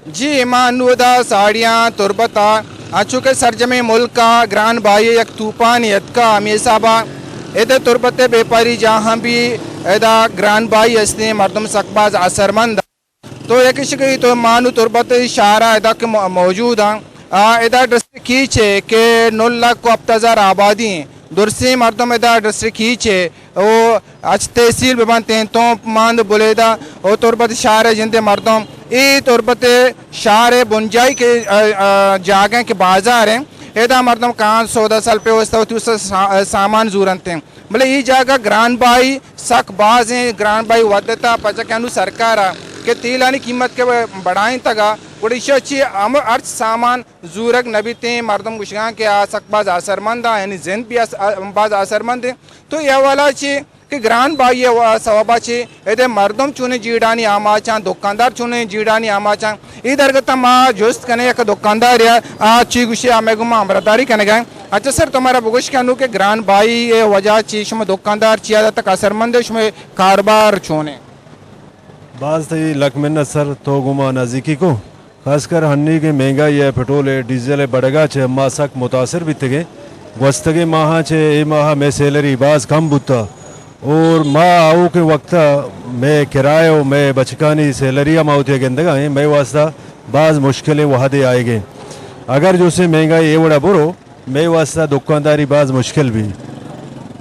جی، ما انو ادا ساڑیاں تربت ءَ، انچو کہ سرجمیں ملک ءَ گران بھائی ءِ یک طوفانے اتکا، ہمے حساب ءَ ادا تربت ءِ بیپاری جاہاں بھی ادا گران بھائی استیں، مردم سک باز اثرمند۔ تو یک شکری تو ما انو تربت شہر ءَ ادا کہ مو-، موجود آں۔ آ، ادا ڈسٹرکٹ کیچ ہے کہ نو لکھ و ہپت ہزار آبادی ہیں۔ درسیں مردم ادا ڈسٹرکٹ کیچ ہے۔ او اچ تحصیل بہ بنت ہیں، تونپ، ماند، بلیدہ او تربت شہر ءِ جند ءِ مردم، اے تربت شہر ءِ بنجاہی کہ، آ، آ، جاگہ کہ بازار ہیں، ادا مردم کان سودا سلپے واسطہ وتی سا-، سامان زورنت ہیں۔ بلے اے جاگہ گران بھائی سک باز ہیں، گران بھائی ودتا پچا کہ انو سرکار ءَ کہ تیلانی قیمت کہ بڑھائیں تگا، گڑا ایشی چی ہم ہرچ سامان زورگ نہ بیتیں، مردم گوشگاں کہ آ سک باز اثرمند آں، یعنی زند بھی اس-، آ-، باز اثرمند ہیں۔ تو اے حوالہ چی کہ گران بھائی ءِ سوبا چی ادے مردم چونیں جیڑانی آماچاں، دکاندار چونیں جیڑانی آماچاں۔ اے درگت ءَ ما جست کنیں یک دکاندار یا آ چی گوشی، آ مئے گوما ہمراہداری کنگا۔ اچھا سر، تو مارا بگوش کہ انو کہ گران بھائی ءِ وجہ چی شما دکاندار چی حد تک اثرمند ہے، شما کاروبار چونیں؟ باز تئی لک منت سر، تو گوما نزیکی کو۔ خاص کر ہنی کہ مہنگائی ءِ، پٹرول ءِ، ڈیزل ءِ بڑگا چہ ما سک متاثر بیتگیں۔ گوستگیں ماہاں چہ اے ماہ مئے سیلری باز کم بوتا اور ما آؤکیں وقتا مئے کرایہ و مئے بچکانی سیلری ہم آ وتی گندگا ہیں، مئے واسطہ باز مشکلیں وہدے آئیگیں۔ اگر جو سے مہنگائی اے وڑا برو، مئے واسطہ دکانداری باز مشکل بی۔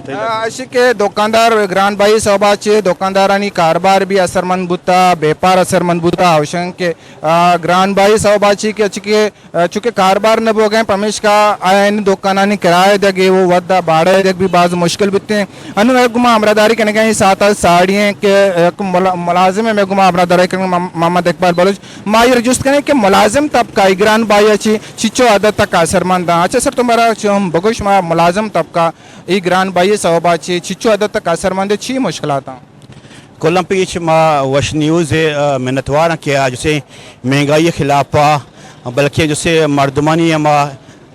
آ، اشی کہ دکاندار گران بھائی سوبا چی دکاندارانی کاروبار بھی اثرمند بوتا، بیپار اثرمند بوتا، اوشن کہ آ، گران بھائی سوبا چی کہ اچ کہ، آ، چونکہ کاروبار نہ بوگیں، پمیشکا آیانی دکانانی کرایہ دگ ءُ ودا باڑہ دگ بھی باز مشکل بیتیں۔ انو مئے گوما ہمراہداری کنگا ایں ساعت ساڑی ہیں کہ یک ملا-، ملازم ہے مئے گوما ہمراہداری کنگا، مح-، محمد اقبال بلوچ۔ ما ایر جست کنیں کہ ملازم طبقہ ای گران بھائی چی چچو حد تک اثرمند آں۔ اچھا سر، تو مارا چم بگوش، ما ملازم طبقہ ای گران بھائی سوبا چی چچو حد تک اثرمند، چی مشکلات آں؟ کلاں پہ ایچ ما وش نیوز ءِ، آ، منتوار آں کہ آ جسے مہنگائی ءِ خلاف ءَ، بلکیں جسے مردمانی ہما،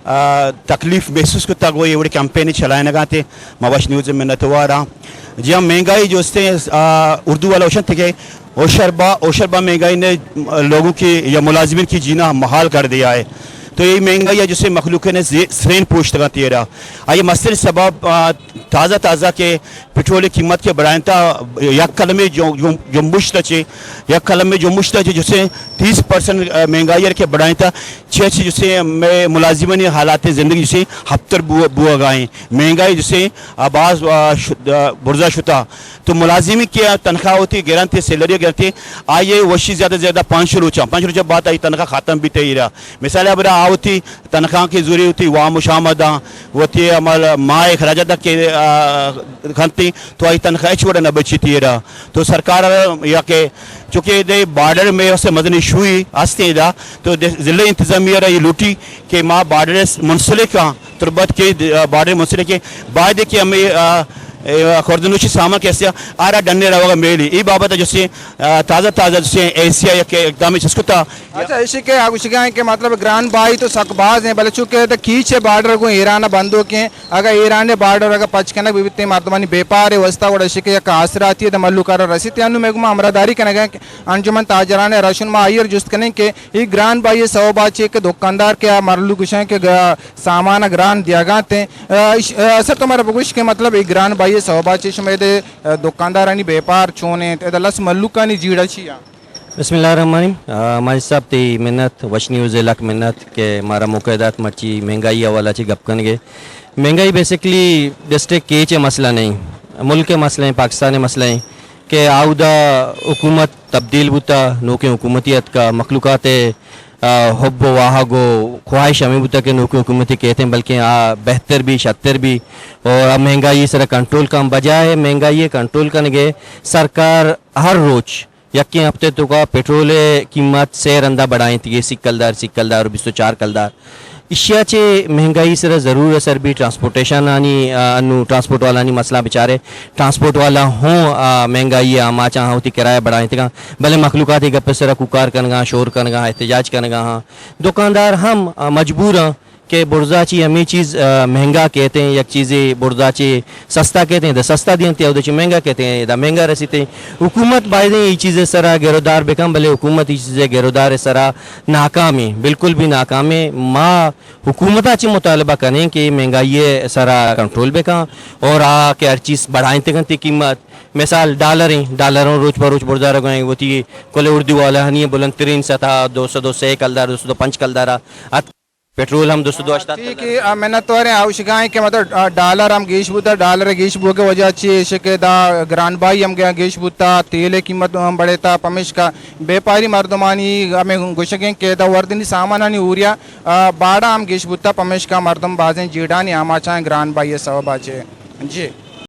آ، تکلیف محسوس کتگ ءُ اے وڑیں کمپینے چلائینگ ءَ انت، ما وش نیوز ءِ منتوار آں۔ جی ہاں، مہنگائی جستے، آ، اردو والا گوشنت کہ ہوشربا، ہوشربا مہنگائی نے لوگوں کی یا ملازمین کی جینا محال کر دیا ہے۔ تو یہ مہنگائی ہے جسے مخلوق نے زی-، سرین پوشتگ انت ایرا۔ آئی مستریں سبب، آ، تازہ تازہ کہ پٹرول ءِ قیمت کہ بڑھائینتا، یک قلمے جو-، جو-، جنبش تا چے، یک قلمے جنبش تا چے جسے تیس پرسنٹ، آ، مہنگائی ءَ کہ بڑھائینتا، چے چے جسے مئے ملازمانی حالات زندگی جسے ہپتر بو-، بوگا ہیں۔ مہنگائی جسے، آ، باز، آ، ش-، آ، برزا شتا۔ تو ملازمی کہ تنخواہ ہوتی، گرنتے، سیلری گرنتے، آئیے وشی زیادہ زیادہ پانچ سو روچاں، پانچ سو روچاں بعد آئی تنخواہ ختم بیتے ایرا۔ مثال ابرا آ ہوتی، تنخواہ کہ زوری ہوتی، وام و شام داں، وتی عمل ماہ اخراجات کہ، آ، کنتی، تو آئی تنخواہ ہچ وڑا نہ بچیتی ایرا۔ تو سرکار یا کہ چونکہ دے بارڈر مئے واسطہ مزن ایشوئی ہستے دا، تو دے ضلع انتظامیہ را یہ لوٹی کہ ما بارڈر منسلک آں، تربت کے، آ، بارڈر منسلک ہیں، باید کہ ہمیں، آ، اے، خوردنوشی سامان کہ ہستے آ، آرا ڈنے روگا میلی۔ ای بابت جسے، آ، تازہ تازہ جسے ایشیا یک اقدام چست کتا۔ اچھا، ایشی کہ آ گوشگا ہیں کہ مطلب گران بھائی تو سک باز ہیں، بلے چونکہ تو کیچ ہے بارڈر کو ایران بندوک ہیں، اگر ایران بارڈر اگر پچ کنگ بیتے مردمانی بیپار واسطہ گڑا ایشی کہ یک آسراتی ہے تو ملوکارا رسیت۔ انو مئے گوما ہمراہداری کنگا کہ انجمن تاجران رہشون، ما آئیر جست کنیں کہ ای گران بھائی سوبا چی کہ دکاندار کہ آ ملوک گوشیں کہ گ-، سامان گران دیگا تے۔ آ، اش-، آ، سر تو مارا بگوش کہ مطلب ای گران بھائی سوبا چی شما دے، آ، دکاندارانی بیپار چون ہیں، ادا لس ملوکانی جیڑا چی آ؟ بسم اللہ الرحمن الرحیم۔ آ، ماجد صاحب، تئی منت، وش نیوز ءِ لک منت کہ مارا موقع دات مرچی مہنگائی حوالہ چی گپ کنگے۔ مہنگائی بیسکلی ڈسٹرکٹ کیچ ءِ مسئلہ نہیں، ملک ءِ مسئلہ ہیں، پاکستان ءِ مسئلہ ہیں کہ آودا حکومت تبدیل بوتا، نوکیں حکومتی اتکا، مخلوقات ءِ، آ، حب و واہگ و خواہش ہمیں بوتا کہ نوکیں حکومتی کہتے ہیں، بلکہ آ بہتر بھی، شتر بھی، اور آ مہنگائی سرا کنٹرول کن۔ بجائے مہنگائی کنٹرول کنگے، سرکار ہر روچ یکیں ہفتے توکا پٹرول ءِ قیمت سے رندا بڑھائینتگے، سی کلدار، سی کلدار، بیست و چار کلدار۔ ایشیا چے مہنگائی سرا ضرور اثر بی، ٹرانسپورٹیشن آنی، آ، انو ٹرانسپورٹ والانی مسئلہ بچارے، ٹرانسپورٹ والا ہوں، آ، مہنگائی آماچاں ہاں وتی کرایہ بڑھائینتگاں، بلے مخلوقات ای گپ سرا کوکار کنگاں، شور کنگاں، احتجاج کنگاں ہاں۔ دکاندار ہم، آ، مجبور ہاں کہ برزا چی ہمے چیز، آ، مہنگا کیت ایں، یک چیزے برزا چی سستا کیت ایں، دا سستا دینت، اود چی مہنگا کیت ایں، دا مہنگا رسیت ایں۔ حکومت بایدیں اے چیز سرا گرودار بکن، بلے حکومت اے چیز گرودار سرا ناکام ایں، بالکل بھی ناکام ایں۔ ما حکومت چی مطالبہ کنیں کہ مہنگائی سرا کنٹرول بکن اور آ کہ ہر چیز بڑھائیں تکن تی قیمت، مثال ڈالر ایں، ڈالر روچ پر روچ برزا رگا ایں، وتی کل اردو والا ہنی بلند ترین سطح دو سد و سے کلدار، دو سد و پنچ کلدارا ات۔ پٹرول ہم دو سد و ہشتاد ٹھیک کلدار۔ ہے، آ، منتوار ایں، آ، اوشگا ایں کہ مطلب، آ، ڈالر ہم گیش بوتا، ڈالر گیش بوگے وجہ چی ایش کہ دا گران بائی ہم گے-، گیش بوتا، تیل قیمت ہم بڑھتا، پمیشکا بیپاری مردمانی ہمیں گوشگیں کہ دا وردنی سامانانی اوریا، آ، باڑا ہم گیش بوتا، پمیشکا مردم بازیں جیڑانی آماچاں گران بائی سبب آچے۔ جی۔